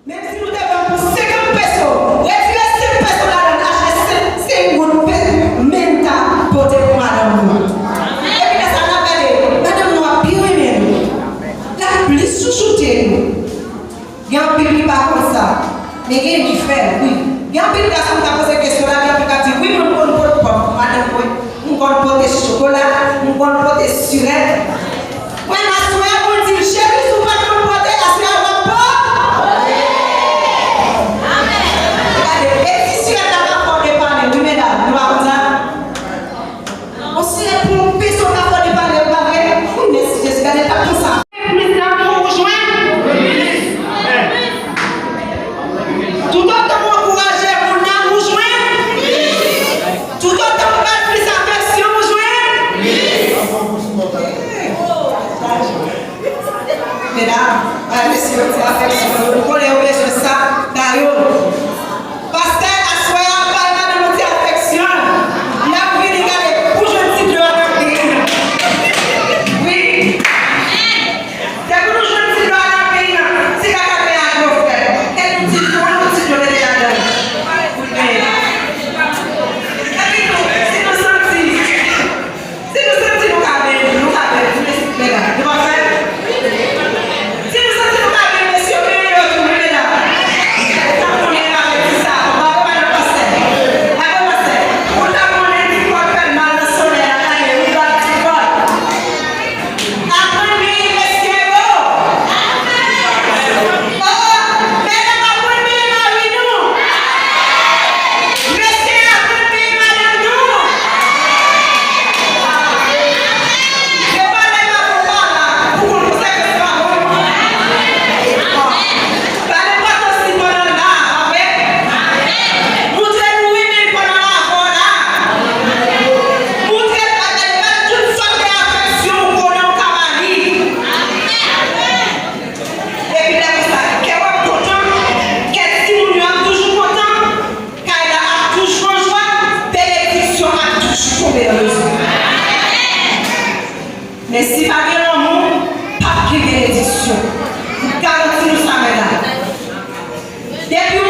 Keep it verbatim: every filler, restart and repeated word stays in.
Menm si nou te vann pou senkant peso, retire senk peso ladan l, achte senk, senk goud pe-, menta pote pou madanm nou. Epi lè sa n ap gade, madanm nou ap pi renmen nou. L ap plis chouchoute nou. Gen anpil ki pa konn sa, men gen ki fè l, wi. Gen anpil gason ki ka poze kesyon la, gen anpil k ap di, wi, mwen, m konn pote pòm pou madanm mwen, m konn pote chokola, m konn pote sirèt. Mwen, aswè a, pou l di l, cheri, si w pa t konn pote, aswè a, w ap pote. Gade, e ti sirèt la ka fè w depale, wi, medam, nou pa konn sa? Yon sirèt pou yon peso ka fè w depale, wi, pa vre? Wi, mèsi, Jezi, gade, l pa konn sa. Plis lanmou ou jwenn? Toutotan w ankouraje moun nan, ou jwenn? Toutotan w ba l plis afeksyon, ou jwenn? Medam, ba mesye yo ti afeksyon yo. Nou konnen yo bezwen sa, ba yo. Pastè, aswè a, bay madanm ou ti afeksyon. N ap vini gade pou jwenn ti dlo a nan peyi. Wi. Depi nou jwenn ti dlo a nan peyi an, ti kaka peyi a dlo frè. E nou ti dlo, nou ti dlo mete ladan l. Wi, men. Epi tou, si nou santi, si nou santi nou ka benyen, nou ka benyen, nou ka benyen, nou pa fè? Si nou santi nou ka benyen, mesye, benyen yo tou, wi, medam. Ou ta konnen avèk ti sa, ou pa wè madan pastè. Madan pastè, ou ta konnen ti kòd fè l mal nan solèy la, gade, ou bat ti kòd. Aprann benyen mesye yo. Oh, medam, aprann benyen mari nou. Mesye, aprann benyen madanm nou. Se pa lè pa pou pa la, pou konn pou sa ke se pa bon. Pa nenpòt si pandan l la, pa vre? Montre nou renmen l pandan l avè w la. Montre l, pa, pa, pa tout sòt de afeksyon ou konnen ou ka ba li. Epi lè konsa, kè w ap kontan, kè timoun yo ap toujou kontan, kay la ap toujou an jwa, benediksyon ap toujou tonbe nan mezon. Men si pa gen lanmou, p ap gen benediksyon. M garanti nou sa, medam. Depi